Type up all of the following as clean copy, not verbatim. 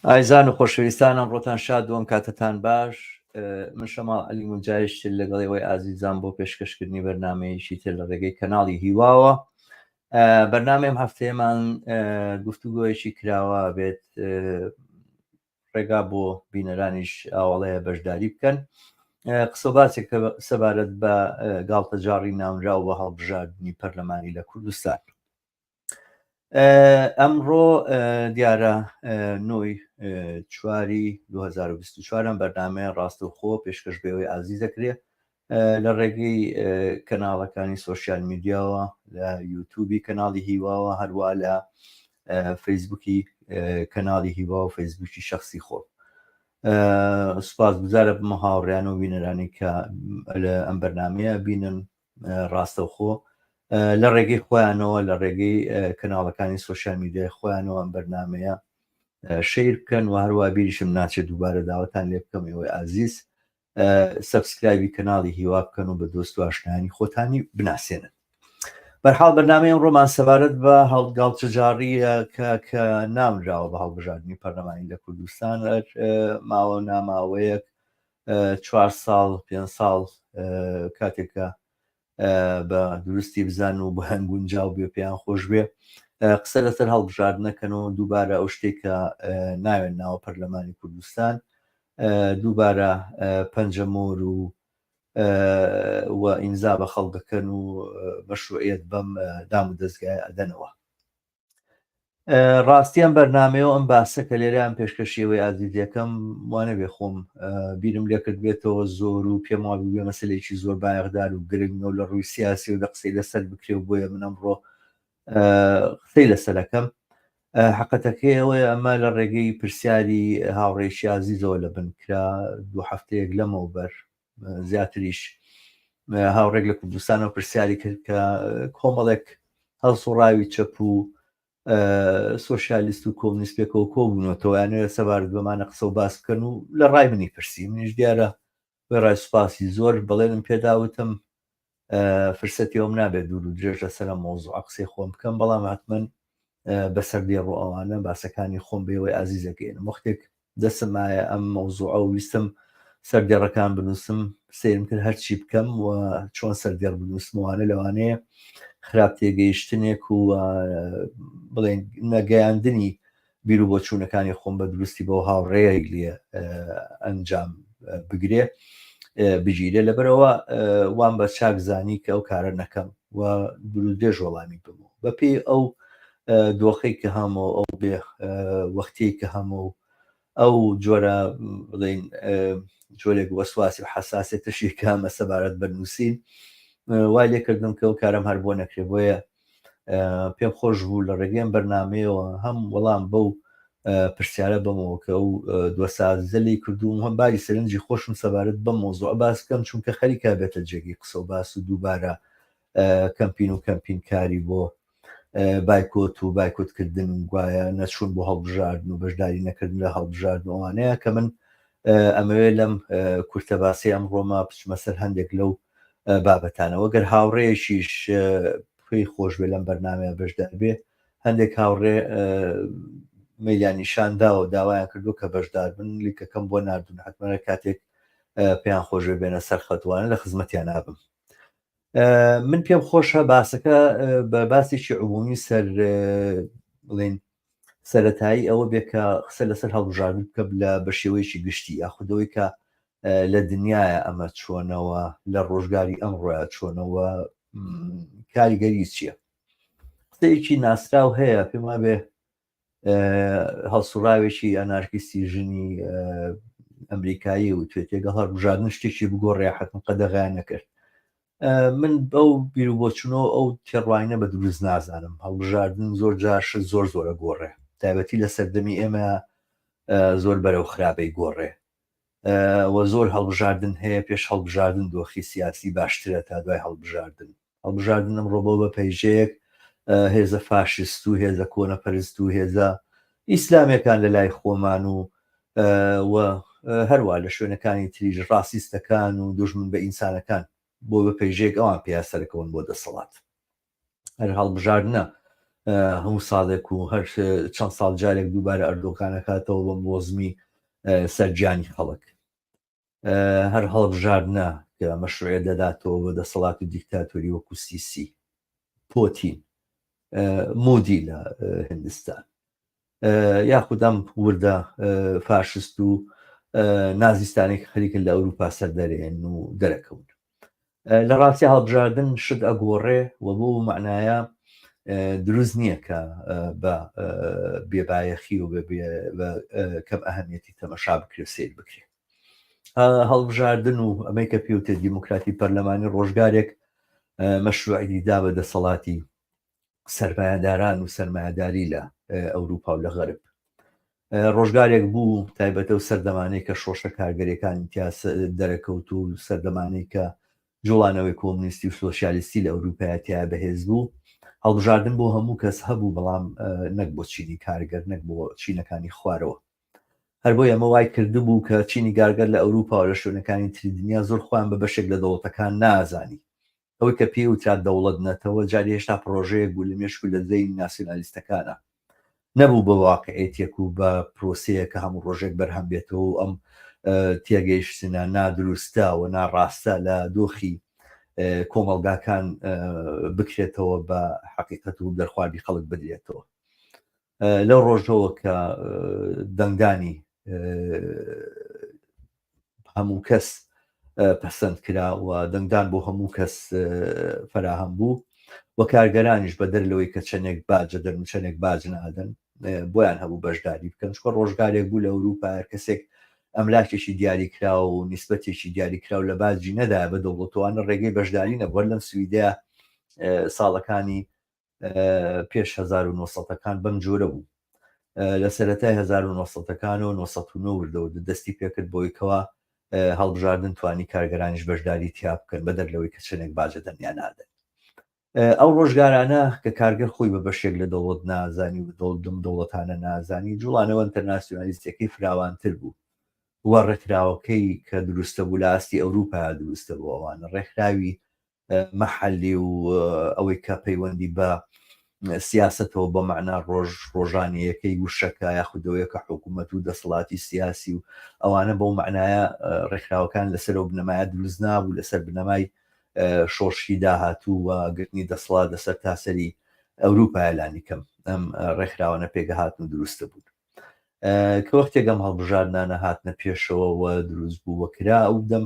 ئایزان و خۆشەویستان ئەمڕۆتان شاد و ئەم کاتەتان باش من شەماڵ عەلی مجایش تر لەگەڵ ئێوەی ئازیزان بۆ پێشکەشکردنی بەرنمەیەکی تر لە ڕێگەی کەناڵی هیواوە بەرنامەی ئەم هەفتەیەمان گفتوگۆیەکی کراوە بێت ڕێگا بۆ بینەرانیش ئاواڵەیە بەشداری بکەن قسە باسێک سەبارەت بە گاڵتەجاڕی ناونراو بە هەڵبژاردنی پەرلەمانی لە کوردستان ئەمڕۆ دیارە نۆی چواری 2024 ئەم بەرنامەیە ڕاستەوخۆ پێشکەش بەوەی ئازیز دەکرێ لە ڕێگەی کەناڵەکانی سۆشیال میدیاوە لە یوتوبی کەناڵی هیواوە هەروە لە فەیسبوکی کەناڵی هیوا و فەیسبوکی شخصی خۆم سوپاس گوزارە بمە هاوڕیان و بینەرانی کە لە ئەم بەرنمەیە بینن ڕاستەوخۆ لە ڕێگەی خۆیانەوە لە ڕێگەی کەناڵەکانی سۆشیال میدیای خۆیانەوە ئەم بەرنمەیە share بکەن و هەروە بیریشم ناچێت دووبارە داوەتان لێ بکەم ئێوەی ئازیز subscribe ی کەناڵی هیوا بکەن و بە دۆست و ئاشنایانی خۆتانی بناسێنن. بەرحاڵ بەرنامەی ئەمڕۆمان سەبارەت بە هەڵگاڵتەجاڕییە کە کە ناونراوە بە هەڵبژاردنی پەرلەمانی لە کوردستان ماوە ناماوەیەک چوار ساڵ پێ ساڵ کاتێکە بە دروستی بزان و بە گونجاو بێ پێیان خۆش بێ قسە لەسەر هەڵبژاردنەکەن و دووبارە ئەو شتێک کە ناوێن ناوە پەرلەمانی کوردستان دووبارە پەنجەمۆر و و ئیمزا بە خەڵک دەکەن و مەشروعیت بەم دام و دەستگای ئەدەنەوە. ڕاستی ئەم بەرنمەیە و ئەم باسە کە لێرەیان پێشکەشیەوەی ئازیزیەکەم وانەبێ خۆم بیرم لێکرد بێتەوە زۆر و پێم وابوو بێ مەسلێکی زۆر بایەخدار و گرنگە و لە ڕووی سیاسی و لە قسەی لەسەر بکرێ و بۆیە من ئەمڕۆ قسەی لەسەرەکەم حقەتەکەی ئەوەیە ئەمە لە ڕێگەی پرسیاری هاوڕێکی ئازیزەوە لە بن کرا دوو هەفتەیەک لەمەوبەر زیاتریش هاوڕێک لە کوردستانەوە پرسیاری کرد کە کۆمەڵێک هەڵسوڕاوی چەپ و سۆسیالیست و کۆمنیست پێکەوە کۆبوونەتەوە یانەوە سەبارەت بەمانە قسە و باس بکەن و لە ڕای منی پرسی منیش دیارە وێڕای سوپاسی زۆر بەڵێنم پێداوتم فرسەتی ئەوم نابێت دوور و درێژ لەسەر ئەم مەوزوعە قسەی خۆم بکەم بەڵام حتمما بەسەر دێڕ و ئەوانە باسەکانی خۆم بێوەی ئازیزەکەێنم وەختێک دەسم مایە ئەم مەوزوعە و ویستم سەردێڕەکان بنووسم سەیرم کرد هەرچی بکەم و چۆن سەردێڕ بنووسمەوانە لەوانەیە خراپ تێگەیشتنێک و بڵێن نەگەیاندنی بیر و بۆچوونەکانی خۆم بە دروستی بەو هاوڕێیەی لێ ئەنجام بگرێ بگیرێ لەبەرەوە وام بە چاک زانی کە ئەو کارە نەکەم و دوور درێژ وەڵامی بمەوە بەپێی ئەو دۆخەی کە هەمەوە ئەو بێ وەختیەی کە هەمە و ئەو جۆرە بڵین جۆرێک وەسواسی و حساسێتشی کە هەمە سەبارەت بە نووسین وای لێکردم کە ئەو کارم هەر بۆ نەکرێ بۆیە پێم خۆش بوو لە ڕێگەی ئەم بەرنمەیەوە هەم وەڵام بەو پرسیارە بەمەوە کە ئەو دۆسازە لی کردووم هەم باری سەرنجی خۆشم سەبارەت بەم مۆزوع باس بکەم چونکە خەریکە بێتە جێگەی قسە و باس و دووبارە کەمپین و کەمپین کاری بۆ بایکۆت و بایکۆتکردن و گوایە نەچوون بۆ هەڵبژاردن و بەشداری نەکردن لە هەڵبژاردن ئەوانەیە کە من ئەمەوێ لەم کورتە باسی ئەم ڕۆما بچمە سەر هەندێک لەو بابەتانەوە گەر هاوڕێیەکیش پێی خۆش بێ لەم بەرنمەیە بەشدار بێ هەندێک هاوڕێ مەیلیان نیشان داوە داوایان کردو کە بەشدار بن لیکەکەم بۆ ناردون حتممە کاتێک پێیان خۆش بێ بێنە سەر خەتوانە لە خزمەتیان نابم من پێم خۆشە باسەکە بە باسێکی عمومی سەر بڵێن سەتایی ئەوە بێ کە قسە لەسەر هەڵبژاردن بکە لە بە شێوەیەکی گشتی یاخودەوەی کە لە دنیاە ئەمە چۆنەوە لە ڕۆژگاری ئەمڕۆیا چۆنەوە کاریگەری چییە قسەیەکی ناسراو هەیە پێم وابێ هەڵسوڕاوێکی ئەنارکیستی ژنی ئەمریکایی و توێتێگە هەڵبژاردن شتێکی بگۆڕێ حتم قەدەغیان نەکرد من بەو بیر و بۆچونەوە ئەو تێڕواینە بە دروست نازانم هەڵبژاردن زۆر جار شت زۆر زۆرە گۆڕێ تایبەتی لە سەردەمی ئێمە زۆر بەرەو خراپەی گۆڕێ و زۆر هەڵبژاردن هەیە پێش هەڵبژاردن دۆخی سیاسی باشترە تا دوای هەڵبژاردن هەڵبژاردن ئەمڕۆ بۆ بە پەیژەیەک هێزە فاشست و هێزە کۆنەپەرست و هێزە ئیسلامەکان لە لای خۆمان و و هەروا لە شوێنەکانی تریش ڕاسیستەکان و دوژمن بە ئینسانەکان بۆ بە پەیژەیەک ئەوان پیا سەرکەون بۆ دەسەڵات هەر هەڵبژاردنە. هەموو ساڵێک و هەر چەند ساڵ جارێک دووبارە ئەردۆغان ئەکاتەوە بە مڵۆزمی سەر گیانی خەڵک. هەر هەڵبژاردنە کە مەشروعیەت دەداتەوە بە دەسەڵات و دیکتاتۆری وەکو سیسی، پۆتین، مودی لە هندستان یاخود ئەم وردە فاشست و نازیستانێک خەریکن لە ئەوروپا سەر دەرێن و دەرەکەون. لە ڕاستی هەڵبژاردن شت ئەگۆڕێ و بۆ معنایە دروست نییە کە بە بێبایەخی و بە کەم ئەهمیەتی تەمەشا بکرێ سیر بکرێ. هەڵبژاردن و ئەمەی کە پێوتێ دیموکراتی پەرلەمانی ڕۆژگارێک مەشروعی دا بە دەسەڵاتی سەرمایەداران و سەرمایەداری لە ئەوروپا و لە غەرب. ڕۆژگارێک بوو تایبەتە و سەردەمانەی کە شۆڕشە کارگەریەکانی تیا دەرەکەوت و سەردەمانەی کە جوڵانەوەی کۆمونیستی و سۆسیالیستی لە ئەوروپای تیا بەهێز بوو، هەڵبژاردن بۆ هەموو کەس هەبوو، بەڵام نەک بۆ چینی کارگەر، نەک بۆ چینەکانی خوارەوە. هەر بۆیە ئەمە وای کردبوو کە چینی گارگەر لە ئەوروپا و لە شوێنەکانی تری دنیا زۆر خۆیان بە بەشێک لە دەوڵەتەکان نازانی. ئەوەی کە پێی وترا دەوڵەت نەتەوە جاری هێشتا پڕۆژەیەک بوو لە مێشک و لە زەینی ناسیۆنالیستەکانا. نەبوو بە واقعێتێک و بە پرۆسەیەک کە هەموو ڕۆژێک بەرهەم بێتەوە و ئەم تێگەیشتنە نادروستە و ناڕاستە لە دۆخی کۆمەڵگاکان بکرێتەوە بە حەقیقەت و دەرخواردی خەڵک بدرێتەوە. لەو ڕۆژەوە کە دەنگدانی هەموو کەس پەسەند کرا و دەنگدان بۆ هەموو کەس فراهەم بوو و کارگەرانیش بەدەر لەوەی کە چەندێک باجە دەن و چەندێک باج نادەن بۆیان هەبوو بەشداری بکەن، چونکە ڕۆژگارێک بوو لە ئەوروپا هەر کەسێک ئەملاکێکی دیاریکراو و نیسبەتێکی دیاریکراو لە باجی نەدایە بە دەوڵەتەوانە ڕێگەی بەشداری نەبوو. هەر لەم سویدەیە ساڵەکانی پێش 1970 ەکان بەم جۆرە بوو. لە سەرەتای 1970 ەکانەوە 909 وردە وردە دەستی پێکرد بۆی کەوا هەڵبژاردن توانی کارگەرانیش بەشداری تیا بکەن بەدەر لەوەی کە چەندێک باجە دەن یان نادەن. ئەو ڕۆژگارانە کە کارگەر خۆی بە بەشێک لە دەوڵەت نازانی و دەوڵەت دەوڵەتانە نازانی، جوڵانەوە ئینتەرناسیۆنالیستیەکەی فراوانتر بوو و ڕێکخراوەکەی کە دروستە بوو لە ئاستی ئەوروپا دروستە بۆ ئەوانە ڕێکخراوی مەحەلی و ئەوەی کە پەیوەندی بە سیاسەتەوە بە مەعنا ڕۆژ ڕۆژانەیەکەی وشەکە یاخود ئەوەیە کە حکوومەت و دەسەڵاتی سیاسی و ئەوانە بەو مەعنایە ڕێکخراوەکان لەسەر ئەو بنەمایە دروست نابوو، لەسەر بنەمای شۆڕشی داهاتوو و گرتنی دەسەڵات لەسەر تاسەری ئەوروپایە لانیکەم ئەم ڕێکخراوانە پێگەهاتن و دروستە بوون. کە وەختێک ئەم هەڵبژاردنانە هاتنە پێشەوە و دروست بوو و کرا ئەو دەم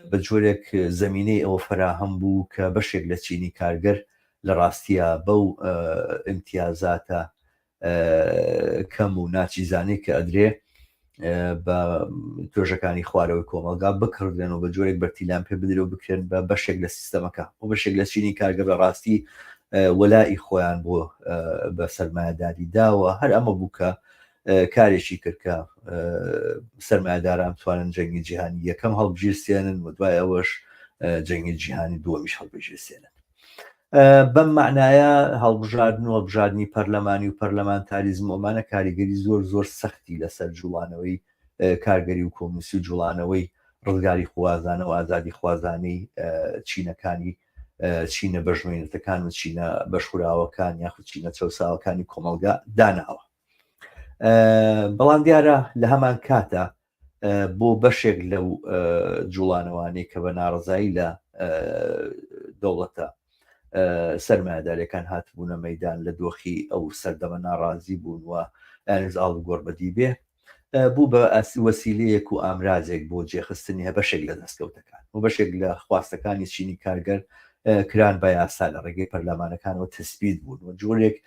بە جۆرێک زەمینەی ئەوە فەراهەم بوو کە بەشێک لە چینی کارگەر لە ڕاستیە بەو ئیمتیازاتە کەم و ناچیزانەی کە ئەدرێ بە توێژەکانی خوارەوەی کۆمەڵگا بکڕدرێن و بە جۆرێک بەرتیلان پێ بدرێ و بکرێن بە بەشێک لە سیستەمەکە و بەشێک لە چینی کارگەر بە ڕاستی وەلائی خۆیان بۆ بە سەرمایەداری داوە. هەر ئەمە بوو کە کارێکی کرد کە سەرمایەداران بتوانن جەنگی جیهانی یەکەم هەڵبگیرسێنن و دوای ئەوەش جەنگی جیهانی دووەمیش هەڵبگیرسێنن. بەم مەعنایە هەڵبژاردن و هەڵبژاردنی پەرلەمانی و پەرلەمانتاریزم و ئەمانە کاریگەری زۆر زۆر سەختی لەسەر جوڵانەوەی کارگەری و کۆمونیستی و جوڵانەوەی ڕزگاری خوازانە و ئازادی خوازانەی چینەکانی چینە بەژمێنەتەکان و چینە بەشخوراوەکان یاخود چینە چەوساوەکانی کۆمەڵگا داناوە. بەڵام دیارە لە هەمان کاتە بۆ بەشێک لەو جوڵانەوانەی کە بە ناڕزایی لە دەوڵەتە سەرمایەدارەکان هاتبوونە مەدان لە دۆخی ئەو سەردەمە ناڕازی بوون و ئەنز ئاڵوگۆڕ بەدی بێ بوو بە وەسیلەیەک و ئامرازێک بۆ جێخستنی هە بەشێک لە دەستکەوتەکان و بەشێک لە خواستەکانی چینی کارگەر کران بە یاسا لە ڕێگەی پەرلەمانەکانەوە تەسبیت بوون و جۆرێک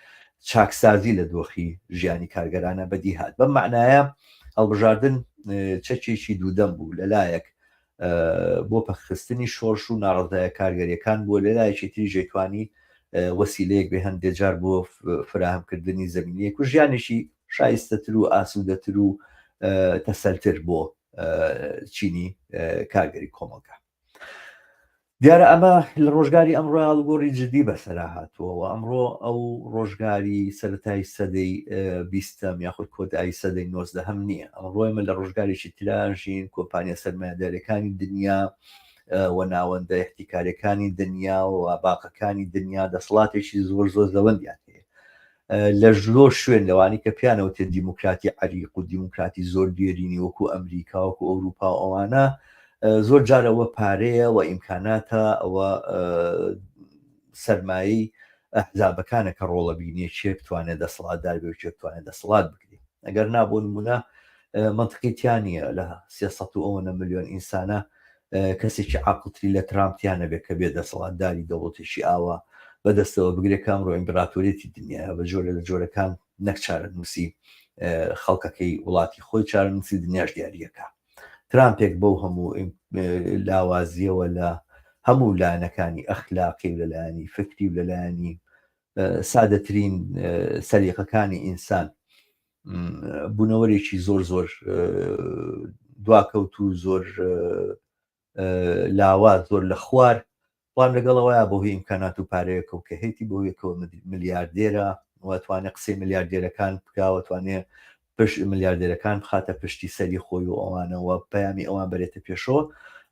چاکسازی لە دۆخی ژیانی کارگەرانە بەدی هات. بەم مەعنایە هەڵبژاردن چەکێکی دوودەم بوو، لەلایەک بۆ پەکخستنی شۆڕش و ناڕەزایە کارگەریەکان بووە، لەلایەکی تریش دەیتوانی وەسیلەیەک بێ هەندێ جار بۆ فراهەمکردنی زەمینەیەک و ژیانێکی شایستەتر و ئاسوودەتر و تەسەلتر بۆ چینی کارگەری کۆمەڵگا. دیارە ئەمە لە ڕۆژگاری ئەمڕۆ ئاڵوگۆڕی جدی بەسەرا هاتووە و ئەمڕۆ ئەو ڕۆژگاری سەرەتای سەدەی بیستەم یاخود کۆتایی سەدەی نۆزدەهەم نییە. ئەمڕۆ ئێمە لە ڕۆژگارێکی تراژین، کۆمپانیا سەرمایەداریەکانی دنیا و ناوەندە احتیکاریەکانی دنیا و باقەکانی دنیا دەسەڵاتێکی زۆر زۆر زەوەندیان هەیە. لە زۆر شوێن لەوانی کە پیانەوتێت دیموکراتی عەریق و دیموکراتی زۆر دێرینی وەکو ئەمریکا وەکو ئەوروپا و ئەوانە زۆر جار ئەوە پارەیە و ئیمکاناتە ئەوە سەرمایەی ئەحزابەکانە کە ڕۆڵە بینێ کێ بتوانێت دەسەڵاتدار بێ و کێ بتوانێت دەسەڵات بگرێ ئەگەر نا بۆ نمونە منطقی تیا نییە لە 300 و ئەوەنە ملیۆن ئینسانە کەسێکی عاقڵتری لە ترامپ تیا نەبێت کە بێ دەسەڵاتداری دەوڵەتێکی ئاوا بەدەستەوە بگرێت کە ئەمڕۆ ئیمپراتۆریەتی دنیایە بە جۆرە لە جۆرەکان نەک چارەنووسی خەڵکەکەی وڵاتی خۆی چارەنووسی دنیاش دیاریەکە ترامپێک بەو هەموو لاوازیەوە لە هەموو لایەنەکانی ئەخلاقی و لەلایەنی فکری و لەلایەنی سادەترین سەلیقەکانی ئینسان بوونەوەرێکی زۆر زۆر دواکەوت و زۆر لاواز زۆر لە خوار بەڵام لەگەڵ ئەوەیا بەهۆی ئیمکانات و پارەیەکەوە کە هەیتی بەهۆیەکەوە ملیاردێرە و توانێ قسەی ملیاردێرەکان بکا و توانێ پشت ملیاردێرەکان بخاتە پشتی سەری خۆی و ئەوانەوە پەیامی ئەوان بەرێتە پێشەوە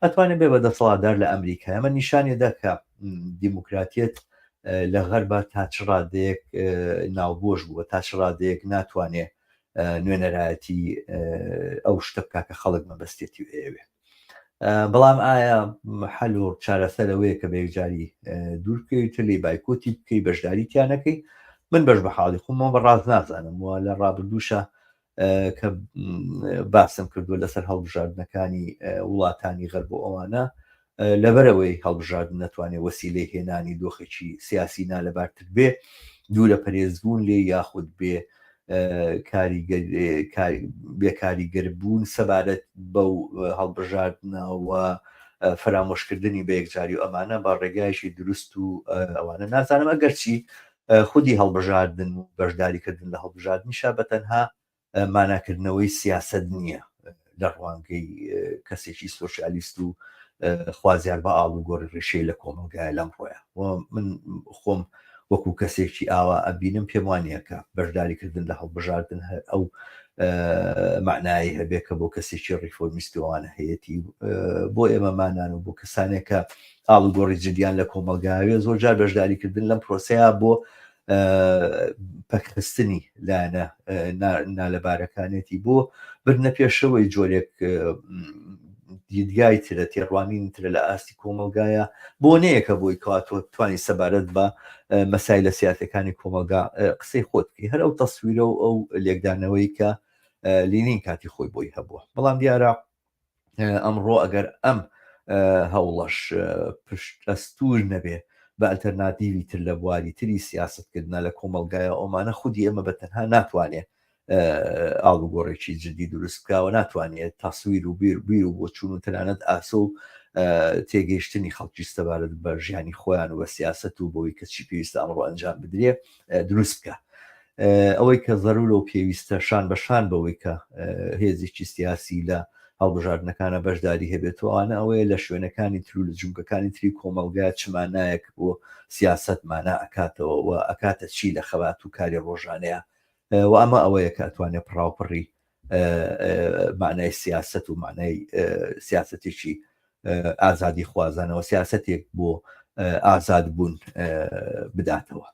ئەتوانێ بێ بە دەسەڵاتدار لە ئەمریکا ئەمە نیشانێدا کە دیموکراتیەت لە غەربا تا چ ڕادەیەک ناوبۆش بووە تا چ ڕادەیەک ناتوانێ نوێنەرایەتی ئەو شتە بکا کە خەڵک مەبەستێتی و ئەیەوێ. بەڵام ئایا حەل و چارەسەر ئەوەیە کە بە یەکجاری دوور بکەویتە لێی بایکۆتی بکەی بەشداری تیا نەکەی من بەش بە حاڵی خۆمەوە بە ڕاست نازانم و لە ڕابردووشە کە باسم کردووە لەسەر هەڵبژاردنەکانی وڵاتانی غەرب و ئەوانە لەبەرئەوەی هەڵبژاردن نەتوانێ وەسیلەی هێنانی دۆخێکی سیاسی نالەبارتر بێ، دوورە پەرێزبوون لێی یاخود بێ بێکاریگەربوون سەبارەت بەو هەڵبژاردنە و فەرامۆشکردنی بە یەکجاری و ئەمانە بە ڕێگایەکی دروست و ئەوانە نازانم ئەگەرچی خودی هەڵبژاردن و بەشداریکردن لە هەڵبژاردنیشا بە تەنها ماناکردنەوەی سیاسەت نییە لە ڕوانگەی کەسێکی سۆسیالیست و خوازیار بە ئاڵوگۆڕی ڕیشەی لە کۆمەڵگایە لەمڕۆیە و من خۆم وەکو کەسێکی ئاوا ئەبینم پێم وانە کە بەشداریکردن لە هەڵبژاردن هەر ئەو معنایی هەبێ کە بۆ کەسێکی ڕیفۆرمیستوانە هەیەتی بۆ ئێمەمانان و بۆ کەسانێک کە ئاڵوگۆڕی جدیان لە کۆمەلگاوێ زۆرجار بەشداریکردن لەم پرۆسەیە بۆ پەکخستنی لایەنە نالەبارەکانێتی بۆ بردنە پێشەوەی جۆرێک دیدگای ترە تێڕوانین ترە لە ئاستی کۆمەلگایە بۆ نەیەکە بۆی کەوا تۆ توانی سەبارەت بە مەسای لە سیاتەکانی کۆمەلگا قسەی خۆت بکەی هەر ئەو تەسویرە و ئەو لێکدانەوەی کە لینین کاتی خۆی بۆی هەبووە بەڵام دیارە ئەمڕۆ ئەگەر ئەم هەوڵەش پشت ئەستور نەبێ بە ئەلتەرناتیڤی تر لە بواری تری سیاسەتکردنا لە کۆمەڵگایە ئەومانە خودی ئێمە بە تەنها ناتوانێ ئاڵوگۆڕێکی جدی دروست بکەوە ناتوانێت تەسویر و بیر بیر و بۆچوون و تەنانەت ئاسۆ و تێگەیشتنی خەڵکی سەبارەت بە ژیانی خۆیان و بە سیاست و بۆی کە چی پێویستە ئەمڕۆ ئەنجام بدرێ دروست بکە ئەوەی کە زەرورە و پێویستە شان بە شان بەوەی کە هێزێکی سیاسی لە هەڵبژاردنەکانە بەشداری هەبێت و ئەوانە ئەوەیە لە شوێنەکانی تر و لە جومگەکانی تری کۆمەڵگا چ مانایەک بۆ سیاسەت مانا ئەکاتەوە و ئەکاتە چی لە خەبات و کاری ڕۆژانەیە و ئەمە ئەوەیە کە ئەتوانێت پڕاوپڕی مانای سیاسەت و مانای سیاسەتێکی ئازادی خوازانەوە سیاسەتێک بۆ ئازاد بوون بداتەوە.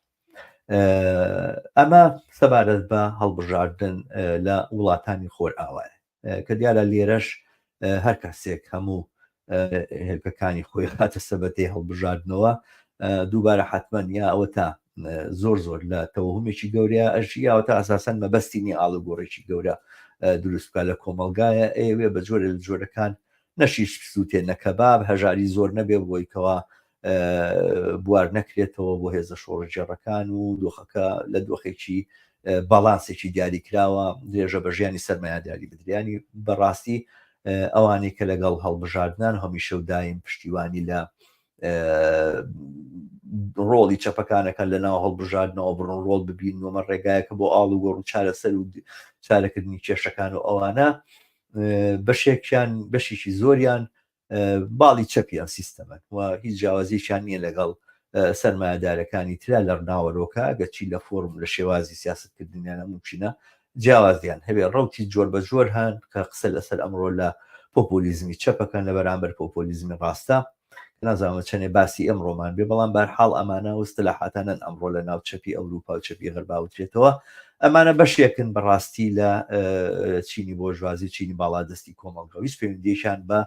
ئەمە سەبارەت بە هەڵبژاردن لە وڵاتانی خۆرئاوایە کە دیارە لێرەش هەر کەسێک هەموو هێلکەکانی خۆی خاتە سەبەتەی هەڵبژاردنەوە دووبارە حتمما یا ئەوە تا زۆر زۆر لە تەوهمێکی گەورەیە ئەژیاوە تا ئەساسەن مەبەستی نیە ئاڵوگۆڕێکی گەورە دروست بکە لە کۆمەلگایە ئەوێ بە جۆرە لە جۆرەکان نەشیش بسووتێ نە کەباب هەژاری زۆر نەبێ بۆی کەوا بوار نەکرێتەوە بۆ هێزە شۆڕشگێڕەکان و دۆخەکە لە دۆخێکی باڵانسێکی دیاریکراوە درێژە بە ژیانی سەرمایەداری بدریانی بەڕاستی ئەوانەی کە لەگەڵ هەڵبژاردنان هەمیشە و دایم پشتیوانی لە ڕۆڵی چەپەکانەکان لە ناو هەڵبژاردنەوە بڕۆن ڕۆڵ ببین ومە ڕێگایەکە بۆ ئاڵوگۆڕ و چارەسەر و چارەکردنی کێشەکان و ئەوانە بەشێکیان بەشێکی زۆریان باڵی چەپی ئەم سیستەمەن و هیچ جیاوازیەکیان نییە لەگەڵ سەرمایەدارەکانی ترا لە ناوەرۆکە گەرچی لە فۆرم لە شێوازی سیاستکردنیان ممکنە جیاوازیان هەبێ ڕەوتی جۆر بە جۆر هەن کە قسە لەسەر ئەمڕۆ لە پۆپۆلیزمی چەپەکەن لە بەرامبەر پۆپۆلیزمی ڕاستە. نازانم چەنێ باسی ئەمڕۆمان بێ بەڵام بەرحاڵ ئەمانە و ئیستلاحاتانەن ئەمڕۆ لە ناو چەپی ئەوروپا و چەپی غەربا وترێتەوە ئەمانە بەشێکن بەڕاستی لە چینی بۆرژوازی و چینی باڵادەستی کۆمەڵگە و هیچ پەیوەندییەکیان بە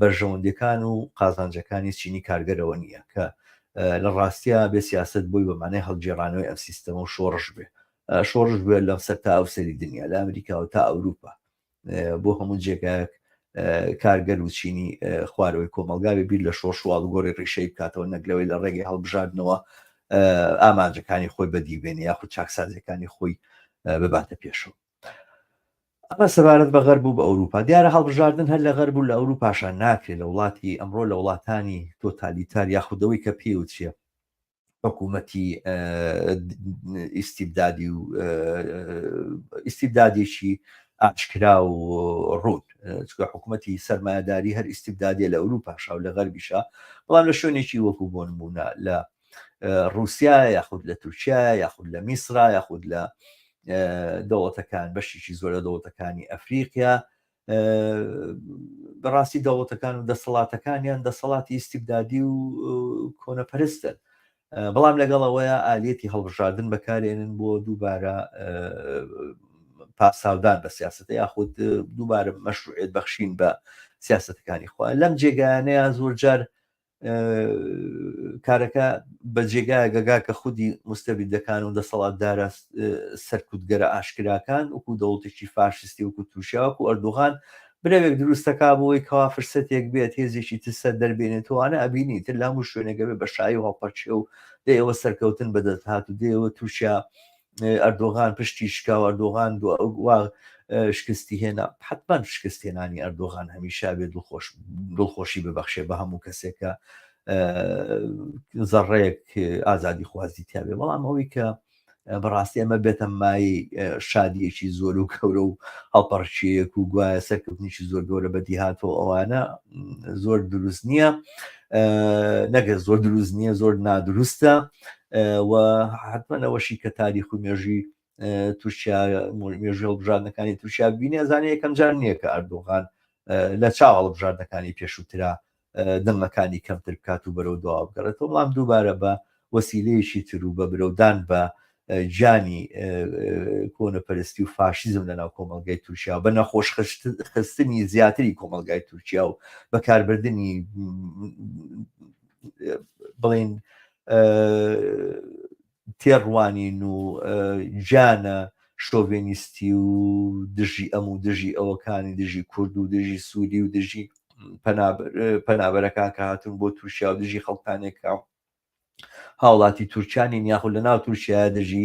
بەرژەوەندیەکان و قازانجەکانی چینی کارگەرەوە نییە کە لە ڕاستیا بێ سیاسەت بۆی بە مانای هەڵگێڕانەوەی ئەم سیستەمە و شۆڕش بێ شۆڕش بێ لەم سەر تا ئەو سەری دنیا لە ئەمریکاوە تا ئەوروپا بۆ هەموو جێگایەک کارگەر و چینی خوارەوەی کۆمەڵگا بێ بیر لە شۆڕش و ئاڵوگۆڕی ڕیشەی بکاتەوە نەک لەوەی لە ڕێگەی هەڵبژاردنەوە ئامانجەکانی خۆی بەدی بێنێ یاخود چاکسازیەکانی خۆی بباتە پێشەوە. ئەمە سەبارەت بە غەرب و بە ئەوروپا. دیارە هەڵبژاردن هەر لە غەرب و لە ئەوروپاشا ناکرێت، لە وڵاتی ئەمڕۆ لە وڵاتانی تۆتالیتار یاخود ئەوەی کە پێی وترێ حکوومەتی ئیستیبدادی و ئیستیبدادێکی ئاشکرا و ڕوون چونکە حکوومەتی سەرمایەداری هەر ئیستیبدادیە لە ئەوروپاشا و لە غەربیشا بەڵام لە شوێنێکی وەکو بۆ نموونە لە ڕووسیا یاخود لە تورکیا یاخود لە میسرا یاخود لە دەوڵەتەکان بەشێکی زۆر لە دەوڵەتەکانی ئەفریقیا بەڕاستی دەوڵەتەکان و دەسەڵاتەکانیان دەسەڵاتی ئیستیبدادی و کۆنەپەرستن بەڵام لەگەڵ ئەوەیە ئالیەتی هەڵبژاردن بەکارێنن بۆ دووبارە پاساودان بە سیاستە یاخود دووبارە مەشروعێت بەخشین بە سیاستەکانی خۆیان لەم جێگایانەیە زۆرجار کارەکە بە جێگایە گەگا کە خودی مستەبیدەکان و دەسەڵاتدارە سەرکوتگەرە ئاشکراکان وەکو دەوڵەتێکی فاشستی وەکو تورکیا وەکو ئەردۆغان برەوێک دروستەکا بۆی کەوا فرسەتێک بێت هێزێکی تر سەر دەربێنێتەوانە ئەبینی تر لە هەموو شوێنێکە بێ بە شایی و هەڵپەرچێ و دەیەوە سەرکەوتن بەدەست هات و دەیەوە تورکیا ئەردۆغان پشتی شکا و ئەردۆغان وا شکستی هێنا حتمما شکست هێنانی ئەردۆغان هەمیشە بێ دڵخۆش دڵخۆشی ببەخشێ بە هەموو کەسێکە زەڕەیەک ئازادی خوازی تیاابێ بەڵام ئەوەی کە بەڕاستی ئەمە بێتە مای شادیەکی زۆر و گەورە و هەڵپەڕکێیەک و گوایە سەرکەوتنیی زۆر گەورە بەدیهاتەوە ئەوانە زۆر دروست نییە نەگەر زۆر دروست نییە زۆر نادروستە و حتمما ئەوەشی کە تاریخ و مێژوی تورکیا مێژوی هەڵبژاردنەکانی تورکیا ببینێ ئەزانێ یەکەم جار نییە کە ئەردۆغان لە چاو هەڵبژاردنەکانی پێشووترا دەنگەکانی کەمتر بکات و بەرەو دواوە بگەڕێتەوە بەڵام دووبارە بە وەسیلەیەکی تر و بە برەودان بە گیانی کۆنەپەرستی و فاشیزم لەناو کۆمەڵگای تورکیا و بە نەخۆش خستنی زیاتری کۆمەڵگای تورکیا و بەکاربردنی بڵین تێڕوانین و گیانە شۆڤێنیستی و دژی ئەم و دژی ئەوەکانی دژی کورد و دژی سووری و دژی پەنابەرەکان کە هاتون بۆ تورکیا و دژی خەڵکانێک کە هاوڵاتی تورکیانین یاخود لە ناو تورکیا دژی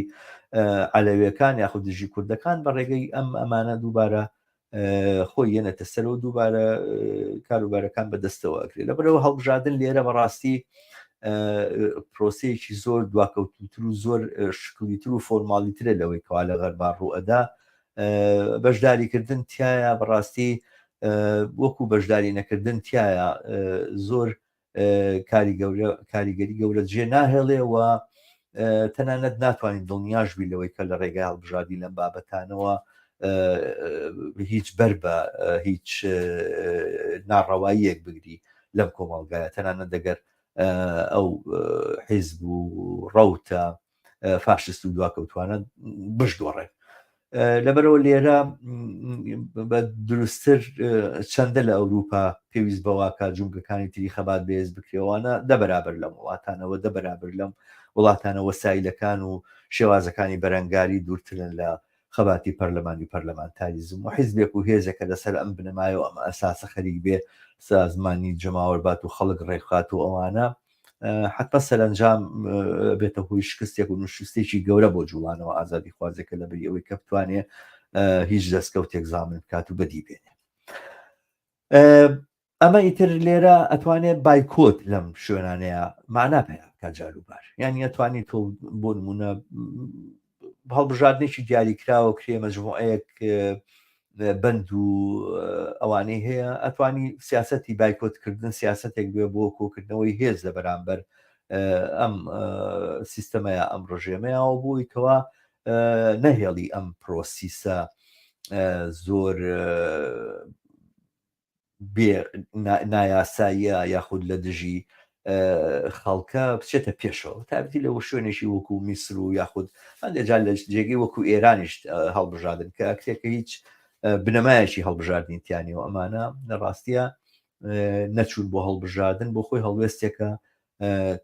عەلەویەکان یاخود دژی کوردەکان بە ڕێگەی ئەم ئەمانە دووبارە خۆی یەنێتە سەرەوە دووبارە کاروبارەکان بەدەستەوە ئەکرێت لەبەرەوە هەڵبژاردن لێرە بەڕاستی پرۆسەیەکی زۆر دواکەوتوتر و زۆر شکلیتر و فۆرمالیترە لەوەی کەوا لە غەربا ڕوئەدا بەشداریکردن تایە بەڕاستی وەکو بەشداری نەکردن تایە زۆر کاری گەورە کاریگەری گەورە جێ ناهێڵێ و تەنانەت ناتوانین دڵنیاش بی لەوەی کە لە ڕێگای هەڵبژاردی لەم بابەتانەوە هیچ بەر بە هیچ ناڕەواییەک بگری لەم کۆمەڵگایە تەنانەت دەگەر ئەو حیزب و ڕەوتە فاشست و دواکەوتوانە بشدۆڕێن لەبەرەوە لێرە بە دروستتر چەندە لە ئەوروپا پێویست بەواکە جومگەکانی تری خەبات بێز بکرێوانە دە بەرابەر لەم وڵاتانەوە دە بەرابەر لەم وڵاتانە وەسایلەکان و شێوازەکانی بەرەنگاری دوورترن لە خەباتی پەرلەمانی پەرلەمانتاریزم و حیزبێک و هێزێکە لەسەر ئەم بنەمایە و ئەم ئەساسە خەریک بێ سازمانی جەماوەر بات و خەڵک ڕێکخات و ئەوانە حتمما سەرەنجام بێتە هۆی شکستێک و نوشستێکی گەورە بۆ جوڵانەوە ئازادی خوازێکە لە بری ئەوەی کە بتوانێ هیچ دەستکەوتێک زامن بکات و بەدی بێنێ ئەمە ئیتر لێرە ئەتوانێت بایکۆت لەم شوێنانەیە معنا پەیا بکات جاروبار یعنی ئەتوانی تۆ بۆ نمونە هەڵبژاردنێکی دیاریکراوە کرێ مەجموعەیەک بەند و ئەوانەی هەیە ئەتوانی سیاسەتی بایکۆتکردن سیاسەتێک بێ بۆ کۆکردنەوەی هێز لە بەرامبەر ئەم سیستەمەیە ئەم ڕژێمەیەوە بۆی کەوا نەهێڵی ئەم پرۆسیسە زۆر بێ نایاساییە یاخود لە دژی خەڵکە بچێتە پێشەوە تابەتی لە شوێنێکی وەکو میسر و یاخود هەندێک جار لە جێگەی وەکو ئێرانیش هەڵبژاردن کە ئەکرێت کە هیچ بنەمایەکی هەڵبژاردنی تیانی و ئەمانە لە ڕاستیە نەچوون بۆ هەڵبژاردن بۆ خۆی هەڵوێستێکە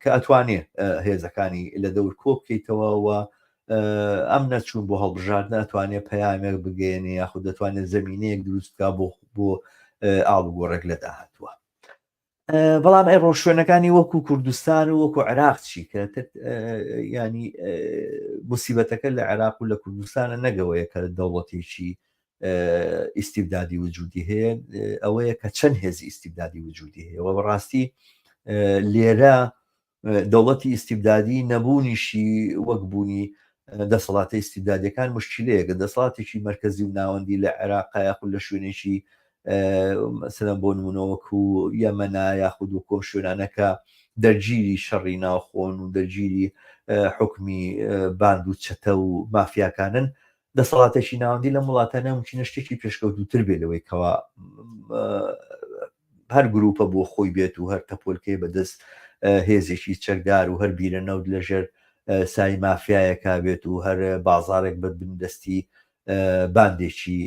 کە ئەتوانێ هێزەکانی لە دەور کۆ بکەیتەوە و ئەم نەچوون بۆ هەڵبژاردن ئەتوانێ پەیامێک بگەێنێ یاخود دەتوانێت زمینەیەک دروست بکە بۆ بۆ ئاڵوگۆڕێک لە داهاتووە بەڵام ئەی ڕۆشوێنەکانی وەکو کوردستان و وەکو عێراق چی کە ینی مسیبەتەکە لە عێراق و لە کوردستانە نەگەوەیە کە دەوڵەتێکی ئیستیبدادی وجودی هەیە ئەوەیە کە چەند هێزی ئیستیبدادی وجودی هەیە و بەڕاستی لێرە دەوڵەتی ئیستیبدادی نەبوونیشی وەک بوونی دەسەڵاتە ئیستیبدادیەکان مشکلەیەکە دەسەڵاتێکی مەرکەزی و ناوەندی لە عێراق یاخود لە شوێنێکی مەسەلەن بۆ نمونە وەکو یەمەنا یاخود وەکو ئەم شوێنانە کە دەرگیری شەڕی ناوخۆن و دەرگیری حکومی باند و چەتە و مافیاکانن دەسەڵاتێکی ناوەندی لەم وڵاتانە ممکنە شتێکی پێشکەوتووتر بێ لەوەی کەوا هەر گروپە بۆ خۆی بێت و هەر تەپۆلکەی بەدەست هێزێکی چەکدار و هەر بیرە نەوت لەژێر سای مافیایەکا بێت و هەر بازارێک بە بندەستی باندێکی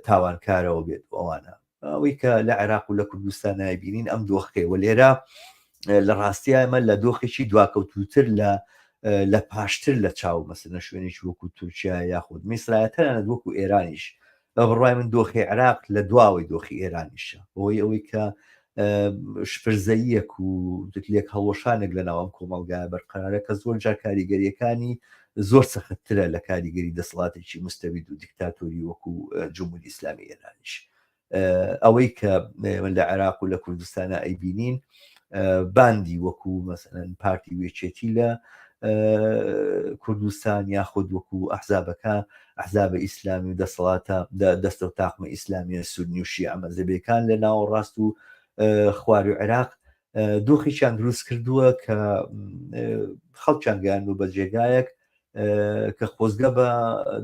تاوانکارەوە بێت و ئەوانە ئەوەی کە لە عێراق و لە کوردستان نایبینین ئەم دۆخەیە و لێرە لە ڕاستیە ئەمە لە دۆخێکی دواکەوتوتر لە لە پاشتر لە چاو مەسەلەن شوێنێکی وەکو تورکیا یاخود میسرایە تەنانەت وەکو ئێرانیش بە بڕوای من دۆخی عێراق لە دواوەی دۆخی ئێرانیشە بەهۆی ئەوەی کە شپرزەییەک و لێک هەڵوەشانێک لە ناو ئەم کۆمەڵگایە بەرقەرارە کە زۆر جار کاریگەریەکانی زۆر سەختترە لە کاریگەری دەسەڵاتێکی مستەبید و دیکتاتۆری وەکو جمهوری ئیسلامی ئێرانیش. ئەوەی کە لە عێراق و لە کوردستانە ئەیبینین باندی وەکو مەسەلەن پارتی وێچێتی لە کوردستان یاخود وەکو ئەحزابەکە ئەحزابە ئیسلامی و دەسەڵاتە دەستە و تاقمە ئیسلامیە سوننی و شیعە مەزهەبیەکان لە ناوەڕاست و خوار و عێراق دۆخێکیان دروست کردووە کە خەڵکیان گەیاندووە بە جێگایەک کە خۆزگە بە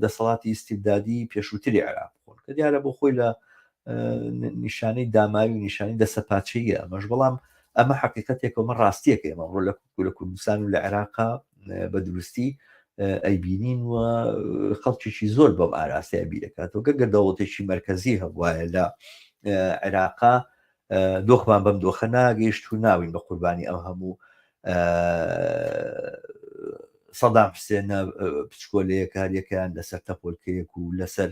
دەسەڵاتی ئیستیبدادی پێشووتری عێراق بخۆن کە دیارە بۆ خۆی لە نیشانەی داماوی و نیشانەی دەسەپاچەیە ئەمەش بەڵام ئەمە حقیقەتێک ئەمە ڕاستیەکە ئێمە ڕۆ لە لە کوردستان و لە عێراقا بە دروستی ئەیبینین و خەڵکێکی زۆر بەم ئاراستەیە بیرەکاتەوە گەگەر دەوڵەتێکی مرکزی هەبواە لە عێراقا دۆخمان بەم دۆخە ناگەیشت و ناوین بە قوربانی ئەم هەموو سەدام حسێنە بچکۆلەیە کاریەکەیان لەسەر تەپۆلکەیەک و لەسەر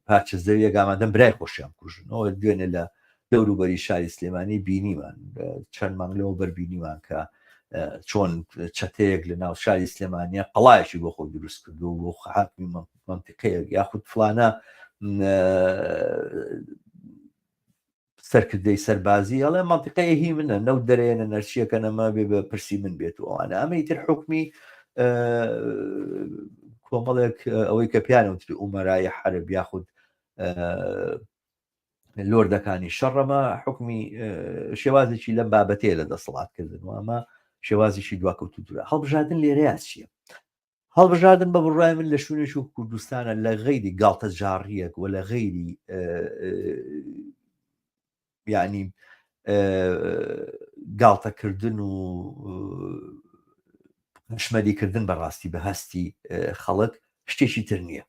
پارچە زەویەک ئامادەم برای خۆشیان کوژنەوە دوێنێ لە دەوروبەری شاری سلێمانی بینیمان چەند مانگ لەوە بەر بینیمان کە چۆن چەتەیەک لە ناو شاری سلێمانە قەڵایەکی بۆ خۆی دروست کردو بۆ حاکمی مەنتیقەیەک یاخود فلانە سەرکردەی سەربازی ئەڵێ مەنتیقەیە هی منە نەوت دەرێنە نەرچیەکە نەما بێ بە پرسی من بێت و ئەوانە ئەمە ئیتر حکمی کۆمەڵێک ئەوەی کە پیانە وتری ئومەرای حەرب یاخود لۆردەکانی شەڕەمە حکمی شێوازێکی لەم بابەتەیە لە دەسەڵاتکردن و ئەمە شێوازێکی دواکەوتو دوورە هەڵبژاردن لێرەیە چییە هەڵبژاردن بە بڕوای من لە شوێنێکی وەک کوردستانە لە غەیری گاڵتەجاڕییەک و لە غەیری یعنی گاڵتەکردن و قەشمەریکردن بەڕاستی بە هەستی خەڵک شتێکی تر نییە.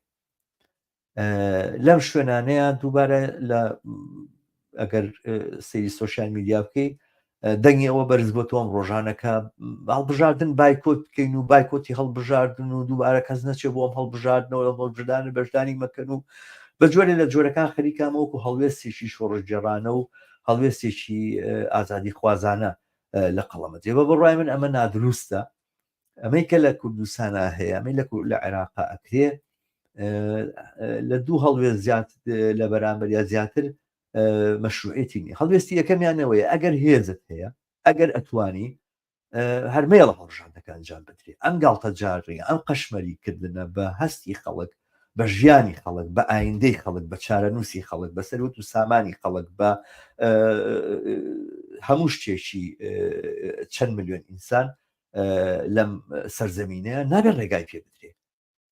لەم شوێنانەیە دووبارە لە ئەگەر سەیری سۆشیال میدیا بکەی دەنگی ئەوە بەرز بۆ تۆم ڕۆژانەکە هەڵبژاردن بایکۆت بکەین و بایکۆتی هەڵبژاردن و دووبارە کەس نەچێ بۆ ئەم هەڵبژاردنەوە لە هەڵبژاردن بەشداری مەکەن و بە جۆرێ لە جۆرەکان خەریکامە وەکو هەڵوێستێکی شۆڕشگێڕانە و هەڵوێستێکی ئازادی خوازانە لە قەڵەمە جێ بە بڕای من ئەمە نادروستە ئەمەی کە لە کوردستانا هەیە ئەمەی لە لە عێراقا ئەکرێ لە دوو هەڵوێست زیات لە بەرامبەر یا زیاتر مەشروعێتی نیە هەڵوێستی یەکەمیانەوەیە ئەگەر هێزت هەیە ئەگەر ئەتوانی هەر مەیەڵە هەڵبژاردنەکە ئەنجام بدرێ ئەم گاڵتە جاڕیە ئەم قەشمەری کردنە بە هەستی خەڵک بە ژیانی خەڵک بە ئایندەی خەڵک بە چارەنووسی خەڵک بە سەروەت و سامانی خەڵک بە هەموو شتێکی چەند ملیۆن ئینسان لەم سەرزەمینەیە نابێت ڕێگای پێ بدرێت